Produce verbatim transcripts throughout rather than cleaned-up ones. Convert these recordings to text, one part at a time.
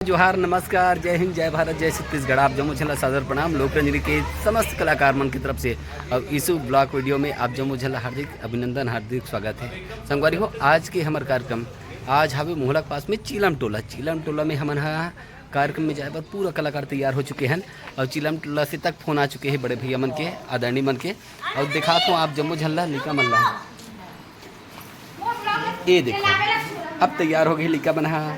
जोहार, नमस्कार, जय हिंद, जय भारत, जय छत्तीसगढ़। आप जम्मो झन ला सादर प्रणाम लोक रंजनी के समस्त कलाकार मन की तरफ से। और ईशु ब्लॉग वीडियो में आप जम्मो झन ला हार्दिक अभिनंदन, हार्दिक स्वागत है। संगवारी हो, आज के हमर कार्यक्रम, आज हावे मोहला के पास में चीलम टोला। चीलम टोला में हमन हा कार्यक्रम में जाए बर पूरा कलाकार तैयार हो चुके हैं और चीलम टोला से तक फोन आ चुके हैं बड़े भैया मन के, आदरणीय मन के। और दिखात हूँ आप जम्मो झन ला, लइका मन ला। ये देखो, अब तैयार हो गए लइका मन हा।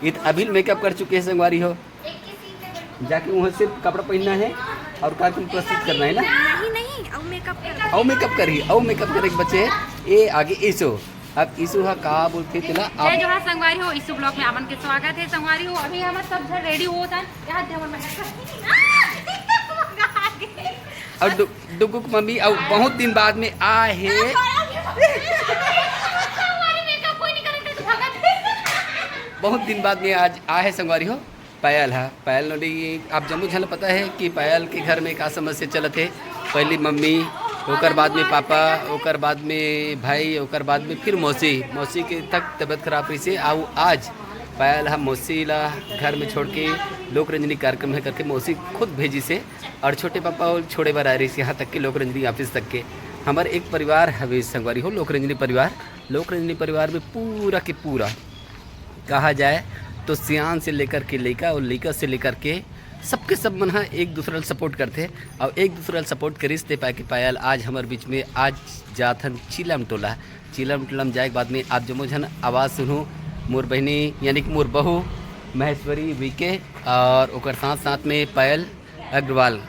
ये तो अभी मेकअप कर चुके हैं संगवारी हो। जाके वहाँ सिर्फ कपड़ा पहनना है और कार्यक्रम प्रस्तुत करना है ना। नहीं नहीं, अब मेकअप कर। अउ मेकअप करी, अउ मेकअप करे के बचे है। ये आगे ईशु। अब ईशु हा का बोलथे तेला जय आप जोहार संगवारी हो, ईशु ब्लॉग में आपन के स्वागत है संगवारी हो। अभी हम सब झन रेडी होत हन। यहाँ देवर में और डु- डुगुक मम्मी और बहुत दिन बाद में आए है। हमारी मेकअप कोई नहीं करेगा तो भगत। बहुत दिन बाद में आज आए है संगवारी हो। पायल हा, पायल नोडी, आप जम्मो झन ला पता है कि पायल के घर में का समस्या चलत है। पहली मम्मी, ओकर बाद में पापा, ओकर बाद में भाई, ओकर बाद में फिर मौसी। मौसी के तक तबीयत खराब रही से आऊ आज पायल हा मौसी ला घर में छोड़ के लोक रंजनी कार्यक्रम है करके मौसी खुद भेजी से। और छोटे पापा वो छोड़े बर आ रही से, यहाँ तक कि लोक रंजनी ऑफिस तक के। हमारे एक परिवार हवे संगवारी हो, लोक रंजनी परिवार। लोक रंजनी परिवार में पूरा के पूरा कहा जाए तो सियान से लेकर के लइका और लइका से लेकर के सबके सब मन हा एक दूसरा ला सपोर्ट करथे। और एक दूसरा ला सपोर्ट करिस ते पाए के पायल आज हमर बीच में। आज जाथन चीलम टोला। चीलम टोला में जाए के बाद में आप जम्मो झन आवाज़ सुनहू, मोर बहिनी यानी कि मोर बहू महेश्वरी वीके और ओकर साथ साथ में पायल अग्रवाल,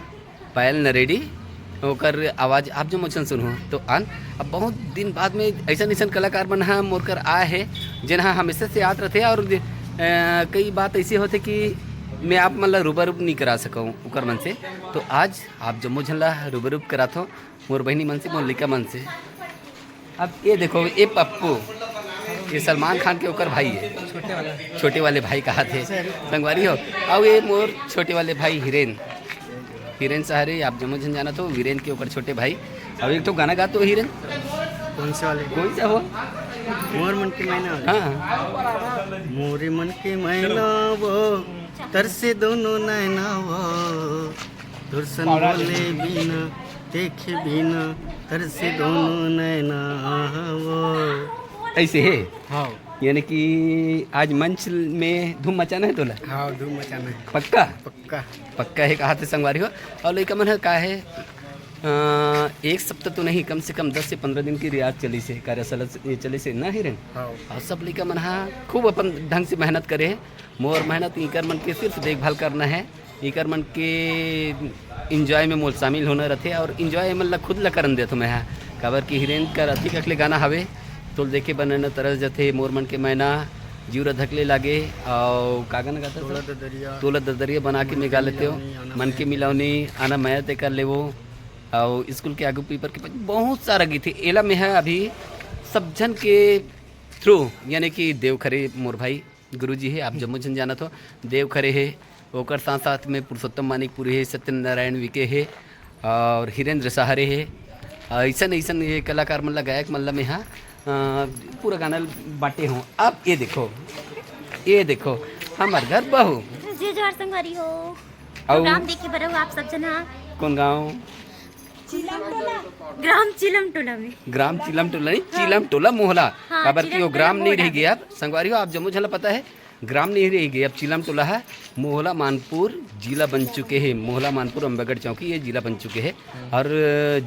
पायल नरेडी, ओकर आवाज़ आप जम्मो झन सुनहू। तो आन अब बहुत दिन बाद में ऐसन ऐसन कलाकार मन हा मोर कर आए है, जेन हा हमेशा से आत रथे और अ, कई बात ऐसी होथे कि मैं आप मन ला रूबरू नहीं करा सकूँ ओकर मन से। तो आज आप जम्मो झन ला रूबरू कराथो, मोर बहिनी मन से, मोर लइका मन से। अब ये देखो, ये पप्पू, ये सलमान खान के ओकर भाई है, छोटे वाले भाई कहा थे संगवारी हो। अब ये मोर छोटे वाले भाई हिरेन, हिरेन सहारे, आप जम्मो झन जानत हो, वीरेन के ओकर छोटे भाई। अब एक तो गाना गा तो हिरेन, कौन से वाले? कौन सा हो? मोर मन के मैना वाले। हाँ, मोरे मन के मैना वो, तरसे दोनों नैना वो, तुरसन बोले बिना, देखे बिना, तरसे दोनों नैना वो। ऐसे है। हाँ। यानी कि आज मंच में धूम मचाना है तोला। हाँ, धूम मचाना है। पक्का? पक्का। पक्का है कहा थे संगवारी हो। और लइका मन ह का है, अ, एक सप्ताह तो नहीं, कम से कम दस से पंद्रह दिन की रियाज चली से, कार्यशाला से, ये चली से ना हिरेन। हाँ। और सब लइका मन हा खूब अपन ढंग से मेहनत करे है। मोर मेहनत इकर मन के सिर्फ देखभाल करना है, इकर मन के इंजॉय में मोर शामिल होना रहते और इंजॉय मन ला खुद ला करन देथो मैं हा। काबर कि हिरेन कर अतिक अकले गाना हवे, तोल देखे बनन तरस जथे, मोर मन के मैना, जीव धकले लागे, और का गाना गाता तोला था? ददरिया। तोला ददरिया बना के मैं गा लेते हो। मिलौनी, आना मन के मिलौनी, आना मैं ते कर लेवो, और स्कूल के आगू पीपर के पास बहुत सारा गीत है। एला में है अभी सब जन के थ्रू, यानी कि देवखरे मोर भाई गुरुजी है, आप जम्मो झन जानत हो, देवखरे है, ओकर साथ साथ में पुरुषोत्तम मानिकपुरी है, सत्यनारायण विके है और हिरेंद्र सहारे है। ऐसन ऐसन ये कलाकार मन ला, गायक मन ला में हा, अ, पूरा गाना बांटे हूँ। अब ये देखो, ये देखो, हमार घर बहू। जय जोहार संगवारी हो। अउ प्रोग्राम देखे बर अउ आप सब जना। कौन गाँव? ग्राम चिलम टोला में। ग्राम चिलम टोला नहीं, चिलम टोला मोहला। हाँ, काबर कि चिलम वो ग्राम टोला नहीं रह मोहला। गया। अब संगवारी हो, आप जम्मो झन ला पता है, ग्राम नहीं रह गया, अब चिलम टोला है। मोहला मानपुर जिला बन चुके हैं, मोहला मानपुर अम्बागढ़ चौकी ये जिला बन चुके हैं। और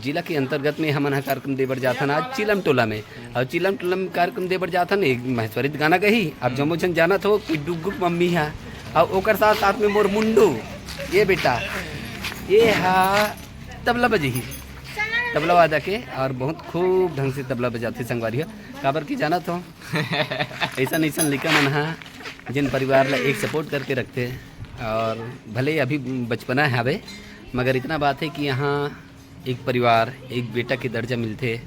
जिला के अंतर्गत में हमन ह कार्यक्रम दे बर जाथन आज चिलम टोला में। और चिलम टोला में कार्यक्रम दे बर जाथन, एक महेश्वरी गाना गही, आप जम्मो झन जानत हो कि डुगुक मम्मी है। और ओकर साथ साथ में मोर मुंडू, ये बेटा, ये हा तबला बजही, तबला वादक है और बहुत खूब ढंग से तबला बजाथे संगवारी हो। काबर की जानत हो, ऐसन ऐसन लइका मन हा जिन परिवार ला एक सपोर्ट करके रखथे, और भले अभी बचपना है हवे, मगर इतना बात है कि यहाँ एक परिवार, एक बेटा के दर्जा मिलथे,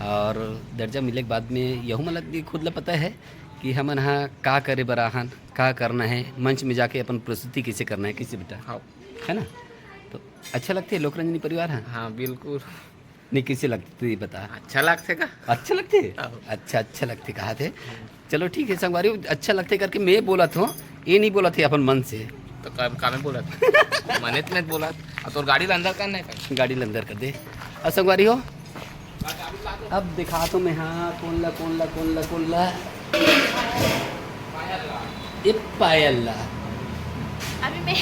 और दर्जा मिले के बाद में यहू मन ला खुद ला पता है कि हमन हा का करे बर आहन, का करना है, मंच में जाके अपन प्रस्तुति कैसे करना है, कैसे बेटा, हाँ। है ना? तो अच्छा लगथे लोक रंजनी परिवार हा? हाँ, बिल्कुल। नहीं, कैसे लगथे ये बता। अच्छा लगथे का? अच्छा लगथे? हाँ। अच्छा, अच्छा लगथे कहा थे। चलो ठीक है संगवारी, अच्छा लगथे करके मैं बोलत हूँ, ये नहीं बोला थे अपन मन से। तो का, का में बोला था? मने तो नहीं बोला। अब तोर गाड़ी ला अंदर कर, नहीं कर। गाड़ी ला अंदर कर दे। अब संगवारी हो, अब दिखा तो मैं, हाँ, कौन ला, कौन ला, कौन ला, कौन ला? ये पायल ला। अभी मैं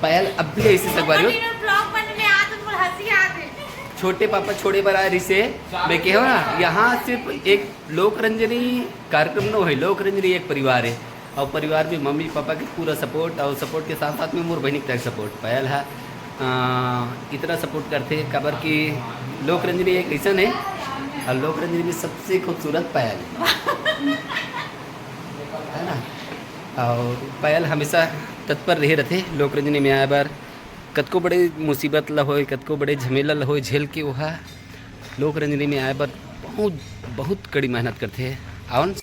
पायल अब भी ऐसे संगवारी हो। ब्लॉग बनने आ तो बोल हंसी आते। छोटे पापा छोड़े बर आए रिसे, मैं कहो ना, यहाँ सिर्फ एक लोक रंजनी कार्यक्रम नो है, लोक रंजनी एक परिवार है। और परिवार में मम्मी पापा के पूरा सपोर्ट, और सपोर्ट के साथ साथ में मोर बहिनी के सपोर्ट। पायल है, अ, इतना सपोर्ट करते, काबर कि लोक रंजनी एक ऐसा है, और लोक रंजनी में सबसे खूबसूरत पायल है। है ना? और पायल हमेशा तत्पर रहे रहते लोक रंजनी में आए बर। कतको बड़े मुसीबत ला होए, कतको बड़े झमेला ला होए, झेल के ओहा लोक रंजनी में आए बर बहुत, बहुत कड़ी मेहनत करथे। आवन।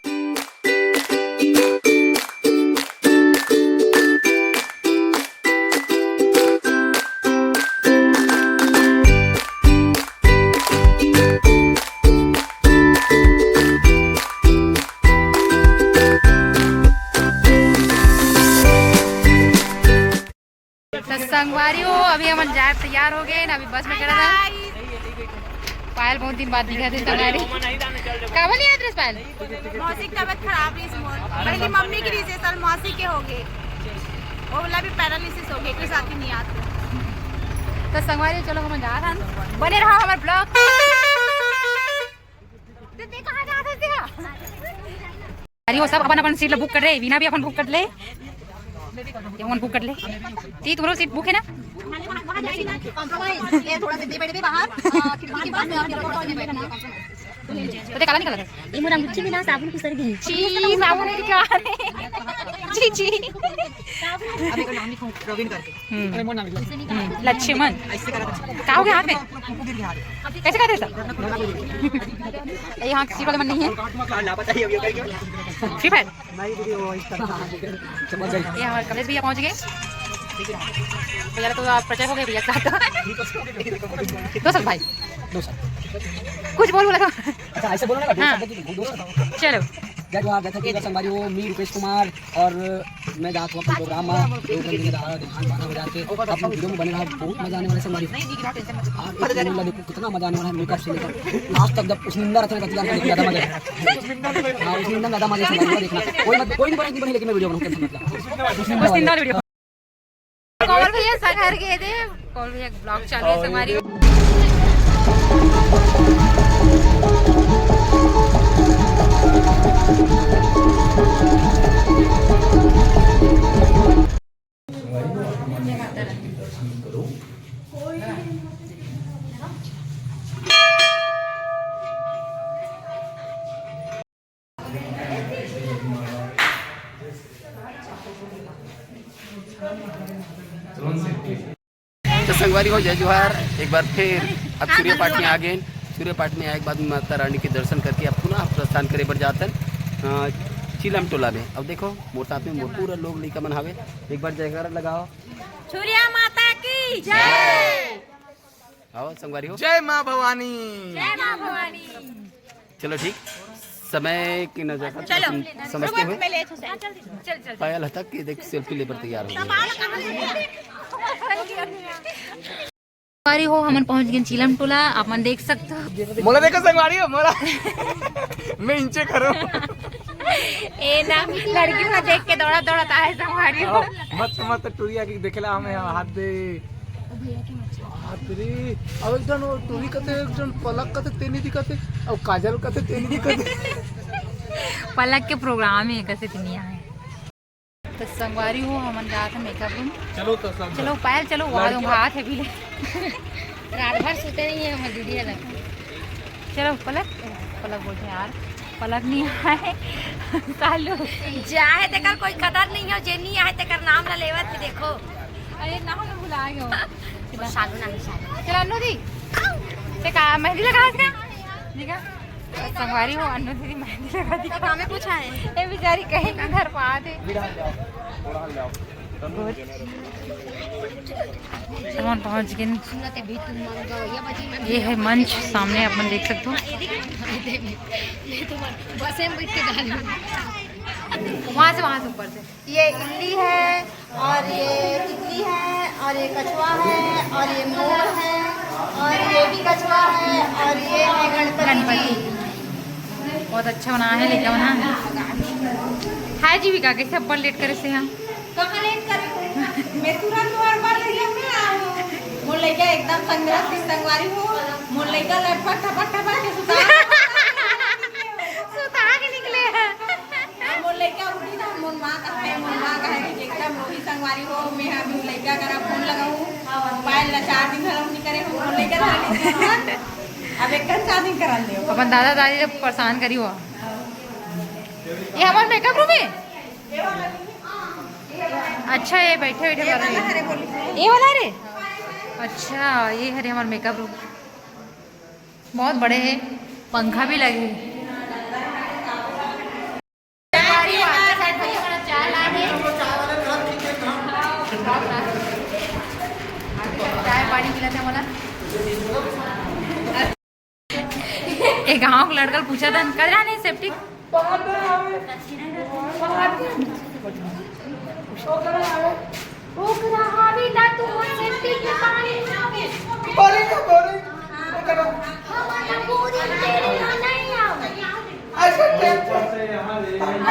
तो संगवारी हो, अभी हमन जाए तैयार हो गए ना, अभी बस में चढ़ा था। पायल बहुत दिन बाद दिखा थे संगवारी। का बोली याद रस पायल? मौसी की तबीयत खराब रही इस मोर। पहली मम्मी की रही से, साल मौसी के हो गए। वो वाला भी पैरालिसिस हो गए, कोई साथ ही नहीं आते। तो संगवारी चलो हमन जा रहा, बने रहा हमारे ब्लॉग। तो ते कहाँ जा सकते हो? अरे वो सब अपन अपन सीट बुक कर रहे, वीना भी अपन बुक कर ले, ये अपन बुक कर ले। ती तुम्हारा सीट बुक है ना? ये थोड़ा सा दे बैठे बाहर, खिड़की के पास में, और ये थोड़ा सा दे बैठे ना। तो देख काला निकल रहा है। ये मोर अंगूठी में ना साबुन खुसर गई। छी, साबुन की क्या? छी, छी। अब एक नाम लिखो, प्रवीण करके। हम्म। अरे, मोर नाम लिखो। हम्म, लक्ष्मण। ऐसे करा था। का हो गया हाथ में? कुकु गिर गया हाथ में। कैसे करते सर? ये यहाँ किसी वाले मन नहीं है। हाँ, लापता ही अभी करके। Free fire. नहीं, दीदी, वो इस तरह। समझ गई। ये हमारे कमलेश भैया पहुँच गए। भैया तो आप परिचय हो गए भैया के साथ। दो सौ भाई। दो सौ। कुछ बोल बोला था। अच्छा, ऐसे बोलो ना, दो हाँ। सौ की, दो सौ। चलो। जय जोहार, जय छत्तीसगढ़ संगवारी हो, मी रूपेश कुमार और मैं जात हूँ अपने प्रोग्राम में, दो घंटे के दौरान दिखान बारह बजा के अपने वीडियो में बने रहा, बहुत मजा आने वाला है संगवारी। आज इस वीडियो में देखो कितना मजा आने वाला है, मेकअप से लेकर लास्ट तक, जब उस निंदा रहता है ना, तब ज्यादा मजा आएगा। हाँ, उस निंदा में ज्यादा मजा आएगा, देखना। कोई मत, कोई नहीं बने, नहीं बने, लेकिन मैं वीडियो बनाऊँ, टेंशन मत लो। उस निंदा वाली वीडियो। कमल भैया सगर गए थे, कमल भैया ब्लॉग चालू है हमारी। तो संगवारी हो, जय जोहार। एक बार फिर अब सूर्य पाठ में आ गए। सूर्य पाठ में आए के बाद माता रानी के दर्शन करके अब पुनः प्रस्थान करे बर जातन, अ, चिलम टोला में। अब देखो, मोर साथ में मोर पूरा लोग लइका मन हावे। एक बार जयकारा लगाओ। सूर्या माता की जय। आओ संगवारी हो। जय माँ भवानी। जय माँ भवानी। चलो ठीक, समय की नजर का चलो, समझते हुए मैं ले चल, चल, चल। पायल हतक के देख सेल्फी ले पर तैयार हो गई। संगवारी हो, हमन पहुंच गए चिलम टोला, आप मन देख सकते हो। मोला देखो संगवारी हो, मोला। मैं इंचे करो। ए ना, लड़की को देख के दौड़ा दौड़ा आए संगवारी हो। मत मत टुरिया की देखेला हमें हाथ दे। बाप रे, अब एक जन वो टूरी कथे, एक जन पलक कथे, तेनी दिखथे, अब काजल कथे, तेनी दिखथे। पलक के प्रोग्राम है, कसे तेनी आए। तो संगवारी हो, हमन जात हन मेकअप रूम। चलो तो सब चलो, पायल चलो, वहाँ लड़की हाथ है भी ले। रात भर सुते नहीं है हमर दीदी अलग। चलो पलक, पलक बोलते हैं यार, पलक नहीं आए। सालू। जाहे तेकर कोई कदर नहीं हो, जे नहीं आए तेकर नाम ला लेवत ही देखो। अरे नाम ला भुला गयो। सालू नहीं, सालू। चलो अन्नू दी। ते का मेहंदी लगा इसका? देखा? संगवारी हो, अन्नू दीदी मेहंदी लगा दी। तो कामे कुछ आए? ए बेचारी कहीं नहीं धर पाते। हमन पहुंच गए। ये है मंच, सामने अपन देख सकते हो। बसे में बैठ के गा लूं। वहाँ से, वहाँ से ऊपर से। ये इल्ली है और ये तितली है और ये कछुआ है और ये मोर है और ये भी कछुआ है और ये है गणपति जी। गणपति। बहुत अच्छा बना है, लेके बना। हाय जीविका, कैसे अब्बड़ लेट करे से हम? कहाँ लेट करे हो? मैं तुरंत और बार लइका में आऊँ। मोर लइका एकदम संगरा से संगवारी हो। मोर लइका लटपट ठपट ठपट के सुता। सुता के निकले हैं। अब मोर लइका उठी ना, मोर माँ कहाँ है, मोर माँ कहाँ है, कि एकदम रोही संगवारी हो। मैं अभी लइका करा फोन लगाऊँ, मोबाइल ला चार्जिंग घलो नहीं करे हो, मोर लइका धर ले। अब एक कन चार्जिंग करा ले। अपन दादा दादी जब परेशान करी हुआ। ये हमार मेकअप रूम है। अच्छा, ये बैठे बैठे कर रहे हैं। ये वाला रे? अच्छा, ये हरे हमार मेकअप रूम। बहुत बड़े है, पंखा भी लगे है। चाय पानी मिला था बोला। एक गाँव के लड़का पूछा था, "कजरा नहीं सेप्टिक?" ओकरा हावी ला तू सेप्टिक में पानी ना आवे। बोरिंग है, बोरिंग। ओकरा हमारा बोरिंग तेरे ला नहीं आवे। ऐसे टेंशन।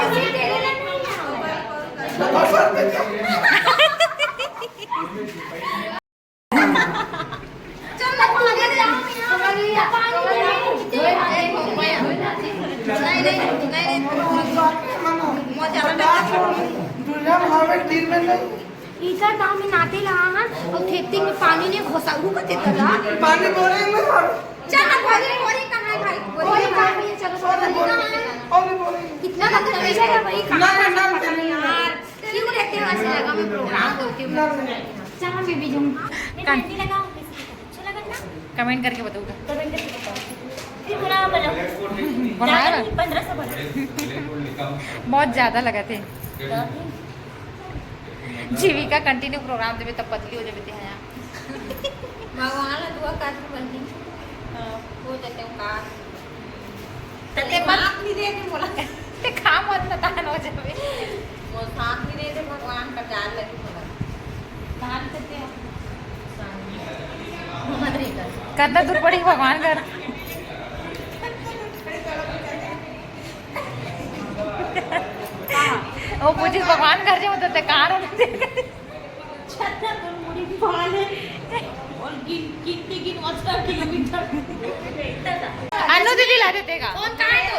ऐसे तेरे ला नहीं आवे। तो बस और क्या? चल ना, पानी ले आओ, यहाँ पानी ले आओ। नहीं, नहीं, नहीं, नहीं, नहीं, मजा आ रहा है। दुनिया में हमें तीन में नहीं। इधर दाम में नाते लगा है और खेती में पानी नहीं घोसा, रुको ते तला। पानी बोरिंग में हर। चल ना, बोरिंग, बोरिंग कहाँ है भाई? बोरिंग कहाँ है? चलो, बोरिंग कहाँ है? पानी बोरिंग। कितना बदतमीज है भाई, कहाँ ना, ना, ना, पता नहीं ना, यार। क्यों रहते हो ऐसी जगह में प्रोग्राम करते हो? ना, ना। जहाँ पे भी जाऊँ। कन- मेहंदी लगाओ, कैसे लगा? अच्छा लगा ना? कमेंट करके बताओ। कमेंट करके बताओ। फिर बुरा बजाओ। बनाया ना? ज़्यादा नहीं, पन्द्रह सौ बजाओ। बहुत ज़्यादा लगा थे। तो जीविका कंटिन्यू प्रोग्राम देवे तब पतली हो जावे थे यहाँ। भगवान ला दुआ कर, बन गई। हाँ। हो जाते हो का। तते मत। साथ नहीं दे दे बोला। ते खा मत, नतान हो जावे। वो साथ नहीं दे दे, भगवान का जान लगी बोला। कहाँ से थे आप? कतना दूर पड़ी भगवान घर? वो पूछिस भगवान घर जाऊँ तो ते कहाँ रहते? छत्तर मुड़ी वाले और गिन, गिनती गिन, मतलब किलोमीटर। अन्नू दीदी ला देते का? कौन कहाँ है तो?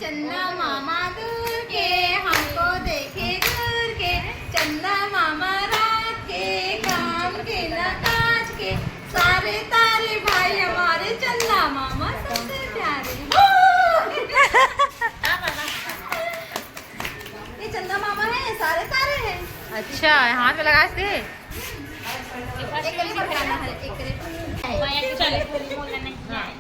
चंदा मामा दूर के, हमको देखे दूर के। चंदा मामा रात के, काम के ना काज के। सारे तारे भाई हमारे, चंदा मामा सबसे प्यारे। ये चंदा मामा है, सारे तारे हैं। अच्छा, हाथ में लगा थे। एकरे पर गाना है, एकरे। माया के बोली ठोली मोला नहीं आए।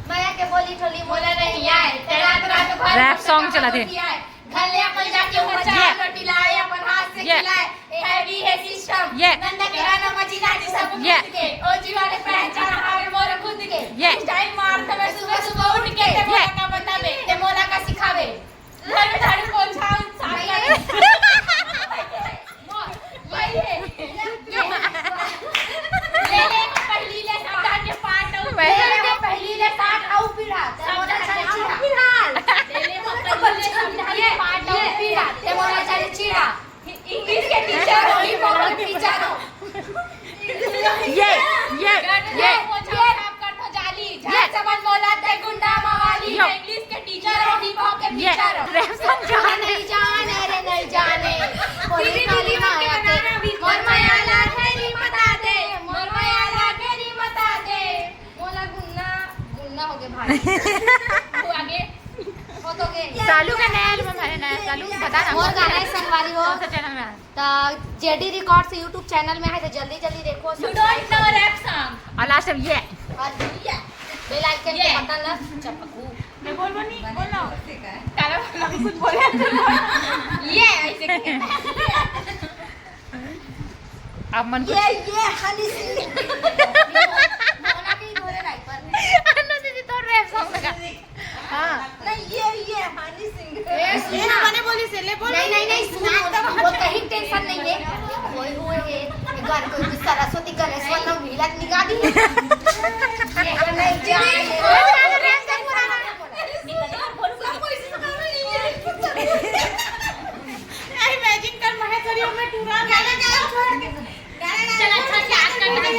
माया के बोली ठोली मोला नहीं आए। रात रात भर रैप सॉन्ग चला थे। घर ले अपन जाके मजा ये। रोटी लाए, अपन हाथ से ये। खिलाए। ये हैवी है सिस्टम। ये। नंदा के गाना बजी ना जी सब ये। खुद के। ओ जीवा ने पहचान हावे मोर खुद के। ये। स्टाइल मार तबे सुबह सुबह उठ के। ते ये। मोला का बतावे, ते मोला का सिखावे। घर में झाड़ू पोछा साफ करे। वही है। ले ले पहली ले समझा के पाठ आऊ। ले ले पहली ले साठ आऊ पीढ़ा। समझा के पीढ़ा। ले ले पहली ले समझा के पाठ आऊ पीढ़ा। ते मोला चाहे चीढ़ा। इंग्लिश के टीचर हो, हिप हॉप के टीचर हो। ये, ये, ये, ये। पोछा साफ कर दो जाली, ये। झाड़ साबुन मोला ते गुंडा मवाली, यो। इंग्लिश के टीचर हो, हिप हॉप के ये। टीचर हो। रैप सॉन्ग जाने। नहीं जाने रे, नहीं जाने। बोली दीदी, काली दीदी, माया के। मोर माया ला घेरी मता दे, मोर माया ला घेरी मता दे। मोला गुन्ना, गुन्ना हो गए भाई। वो आगे। हो तो गए। सालू का नया एल्बम है, नया सालू, बता ना। मोर गाना है संगवारी हो। कौन सा चैनल में है? तो जेडी रिकॉर्ड्स YouTube चैनल में है, तो जल्दी जल्दी देखो, You don't know rap song। और लास्ट में ये। और ये बेल आइकन पे ये। बटन ला चपकू। मैं बोल बनी, बोल ना। काला वाला भी कुछ बोले। ये ऐसे। आप मन कुछ ये, ये हनी सिंह। मोना भी बोले डायपर। अन्नू दीदी तो रैप सॉन्ग लगा। हाँ। नहीं, ये, ये हनी सिंह। ये सुन ना। मैंने बोली ऐसा नहीं है। कोई हुए है, एक बार कोई सरस्वती गणेश वाला मिलत निकाली। ये नहीं जाने। Imagine कर, महेश्वरी, हमें टूरा गाना गाओ, छोड़ के। चल, अच्छा, क्या करना है?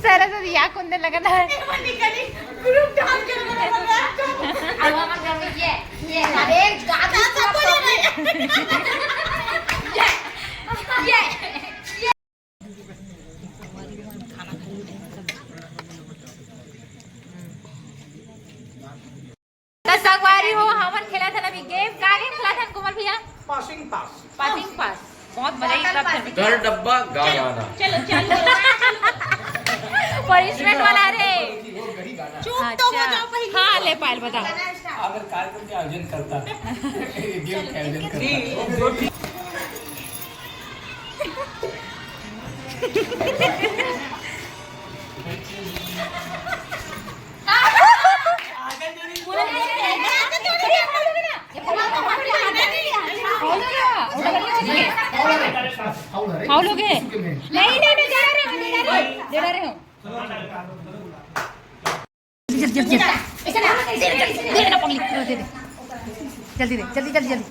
सरस्वती या कुंदन लगन है। Group dance कर रहा है। अब हम कर ये, ये, अरे, गाना सबको ले रहे हैं। ये, ये, ये। त संगवारी हो, हमन खेलत हन अभी game। का game खेलत हन कोमल भैया? Passing pass। Passing pass। बहुत मजा आई तब खेलत। घर डब्बा गा गाना। चलो, चालू करो। Punishment वाला रे। चुप तो हो जाओ पहले। हाँ, ले पायल बता। अगर कार्यक्रम के आयोजन करता, ये game के आयोजन करता। Foul हो गए। नहीं, नहीं, नहीं, दे रहे हो, दे रहे हो। जल्दी, जल्दी, जल्दी। दे दे ना, पगली, दे दे, दे दे। जल्दी दे, जल्दी, जल्दी, जल्दी।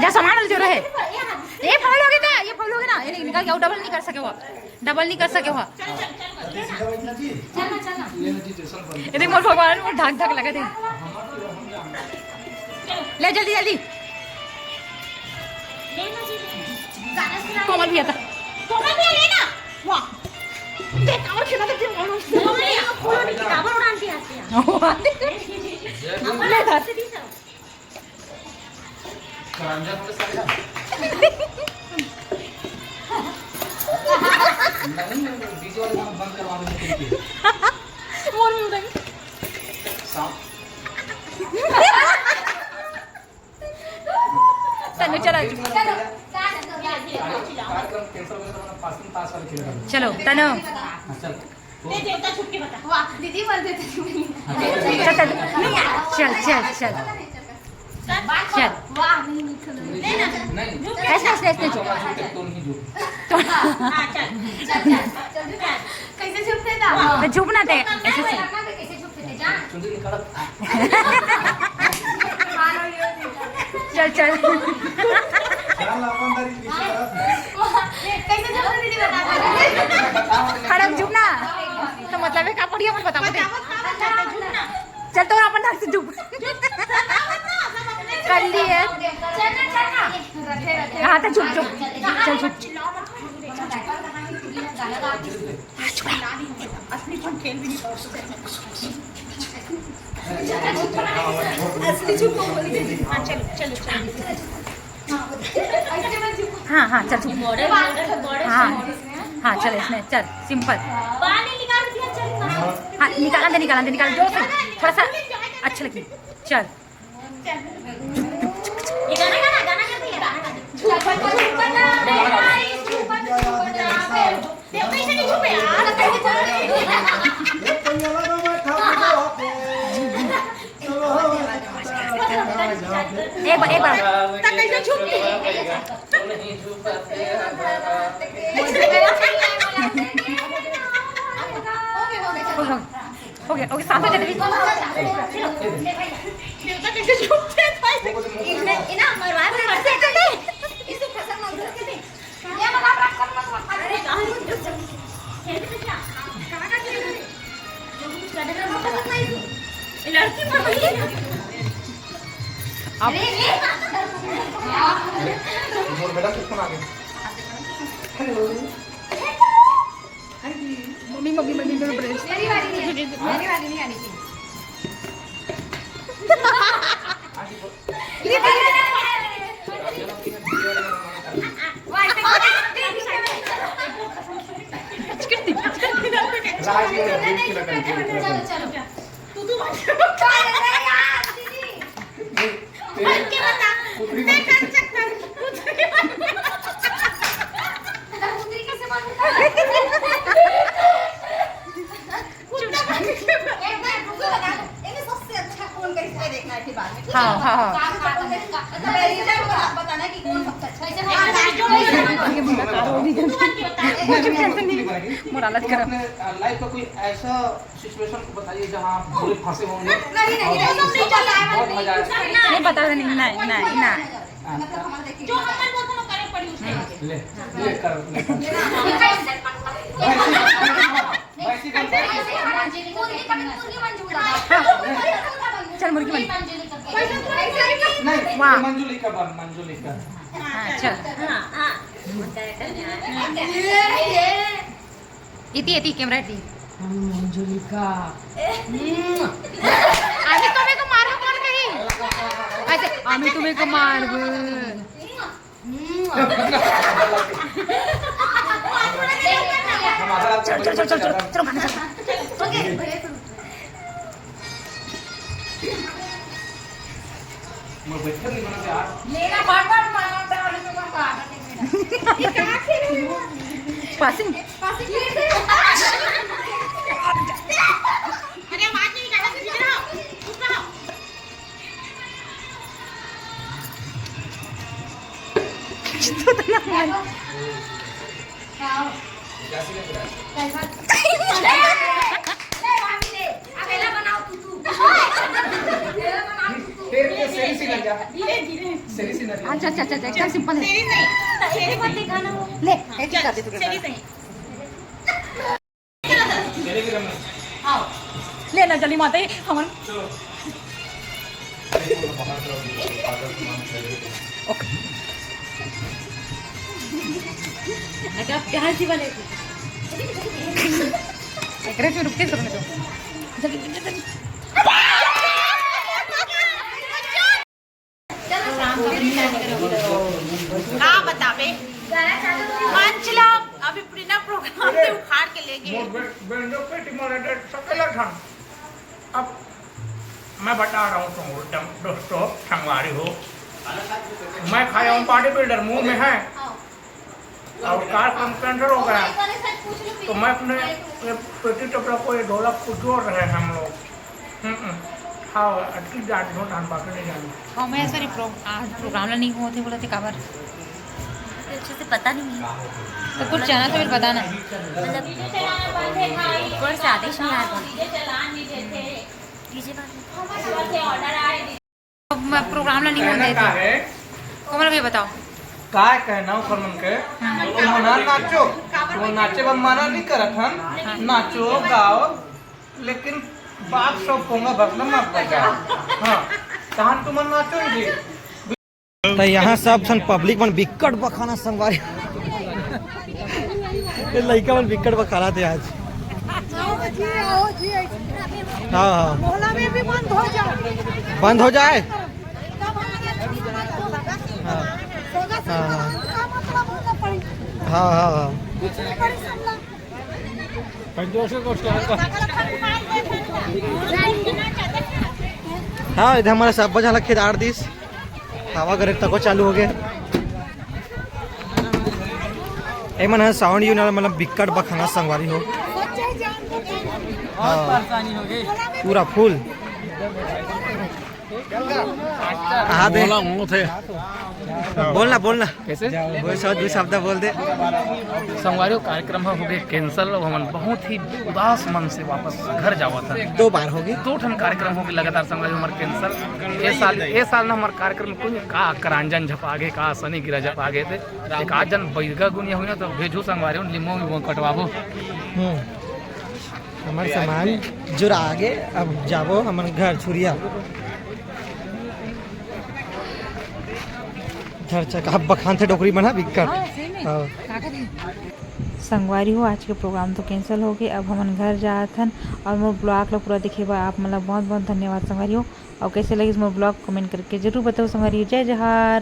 जा सामान ले जो रहे। ये foul हो गया था, ये foul हो गया ना, ये नहीं निकाल के, वो double नहीं कर सके हुआ, double नहीं कर सके हुआ। ये देख मोर भगवान, मोर ढाक ढाक लगा दे। ले जल्दी जल्दी। कोमल भैया था। कोमल भैया लेना। वाह। देख, और खेला था, फिर और कोमल भैया, कोमल भैया किताबें उड़ान के आते हैं। ले धर। करंजा तो साला। नहीं, नहीं, नहीं, डीजे वाले गाना बंद करवा दो, तुम के। मोर भी उड़ाएंगे। सांप। तनु, चलो। कार्यक्रम cancel हो गया तो अपना passing pass वाले खेल रहे हैं। चलो, तनु। हाँ, चल। दे देवता छुप के बता। वाह, दीदी बोल देते थे। चल, चल, नहीं यार, चल, चल, चल। चल। वाह, नहीं, नहीं, चलो। नहीं, नहीं। ऐसे, ऐसे, ऐसे झुक। तो नहीं झुक। हाँ, चल। चल, चल, चल, झुक। कैसे झुकते था? तो झुकना थे, ऐसे, ऐसे। कैसे झुकते थे, जान? चुंदी निकाला। मारो ये। चल, चल। चल, अपन तारीफ कैसे करत है? कैसे झुकते थे, बता दो। खड़क झुकना। तो मतलब है, का पढ़िए, मत बताओ। बताओ, बताओ, बताओ, झुकना। चल, तो अपन ढंग से झुक। कर ली है। हाँ, तो झुक, झुक। चल, झुक। हाँ, चलो, चलो, चलो। हाँ, हाँ, चल, चुप। हाँ, हाँ, चल, इसमें, चल, simple। हाँ, निकाल दे, निकाल दे, निकाल, जोर से, थोड़ा सा अच्छा लगे। चल। ये गाना, गाना, गाना कर दिया। एक बार, एक बार। हो गया, हो गया, साथ में चले। मम्मी, मम्मी, मम्मी, दोनों बड़े। मेरी बारी नहीं है, मेरी बारी नहीं आनी चाहिए। हाँ, हाँ, हाँ। मतलब, ये बताना कि कौन सबसे अच्छा है। मोर हालत खराब। अपने लाइफ का कोई ऐसा सिचुएशन को बताइए जहाँ आप बुरे फंसे होंगे। नहीं, नहीं, और नहीं, नहीं, बहुत मजा आया। नहीं, बता दे, नहीं, नहीं, नहीं, नहीं। हाँ। मतलब, हमारे देखिए, जो हमारे बोलते हैं, वो करना पड़ी उसको। ले, ले, कर, ले, कर। वैसे, वैसे, वैसे, वैसे, वैसे, वैसे, वैसे, वैसे, चल, मुर्गी बन। नहीं, वाह। मंजुलिका बन, मंजुलिका। हाँ, चल। इति, इति, कैमरा इति। मंजुलिका। अभी तुम्हें को मारो कौन कही? अच्छा, अभी तुम्हें को मारो। चल, चल, चल, चल, चल, चलो, खाना चल। पासिंग। अच्छा, अच्छा, अच्छा, अच्छा, एकदम सिंपल है। ले, एक ही कर दे तू। ले ना जल्दी माते हमन। ओके। अच्छा, प्यार सी वाले। एकरे से रुक के सुन दो। जल्दी, जल्दी, जल्दी। का बताबे, मंच ला अभी बिना प्रोग्राम से उखाड़ के ले गे। मोर बे-, बेंजो पेटी में रहते सकेला खान। अब मैं बता रहा हूँ तुम दोस्तों, संगवारी हो, मैं खाया हूँ बॉडी बिल्डर, मुंह में है। और कार्यक्रम कैंसिल हो गया, तो मैं अपने ये पेटी टपरा को, ये ढोलक को जोड़ रहे हैं हम लोग। हम्म, हम्म। हाँ, अटकी जात हो, धान पाके नहीं जानी। हाँ, मैं सॉरी, प्रो-, आज प्रोग्राम ला नहीं होते बोला थे काबर? अच्छे से पता नहीं है। तो कुछ जाना तो फिर बताना। मतलब, ऊपर से आदेश नहीं आया था। डीजे वाले। अब मैं प्रोग्राम ला नहीं होने देती। कमल भैया बताओ। काय कहना ओकर मन के? हाँ। तुमन ह नाचो, तुमन नाचे बर मना नहीं करत हन, हाँ। नाचो, गाओ, लेकिन बाप सब पोंगा भर ला मत बजाओ। हाँ, तहन तुमन नाचो जी। त यहाँ सब झन पब्लिक मन बिक्कट बखाना संगवारी। ये लइका मन बिक्कट बखाना थे आज। आओ जी, आओ जी, ऐसे। हाँ, हाँ। मोहल्ला में भी बंद हो जाए। बंद हो जाए? तब हम लोग का मतलब होगा। हाँ। हाँ, हाँ। का मतलब होगा पड़ी। हाँ, हाँ, हाँ। कुछ नहीं पड़ी सब लोग। हाँ, इधर हमारा सब बजा ला खेदार दिस। हवा करे तको चालू हो गए। ए मन ह साउंड यूनिट वाला, मतलब, बिक्कट बखाना संगवारी हो। हाँ। पूरा फुल। हाँ, दे। बोला हूँ थे। बोलना, बोलना। कैसे? बोल, सब दू शब्द बोल दे। संगवारी हो, कार्यक्रम ह हो गए कैंसिल। अब हमन बहुत ही उदास मन से वापस घर जावत हन। दो बार हो गए। दो ठन कार्यक्रम हो गए लगातार संगवारी हो हमर कैंसिल। ए साल, ए साल ना हमर कार्यक्रम कोई नहीं, का करांजन झपा गे, का सनी गिरा झपा गे थे। एक आध जन बैगा गुनिया हुई ना तो भेजू संगवारी हो, निमो भी कटवाबो। हम्म। हमर सामान जुरा आगे, अब जाबो हमन घर छुरिया। घर चका बखान थे डोकरी मन ह बिक्कट। हाँ, सही में। हाँ। का करी? संगवारी हो, आज के प्रोग्राम तो कैंसिल हो गए, अब हमन घर जात हन। और मोर ब्लॉग ला पूरा देखे बर आप मन ला बहुत बहुत धन्यवाद संगवारी हो। और कैसे लगिस मोर ब्लॉग, कमेंट करके जरूर बताओ संगवारी हो। जय जोहार।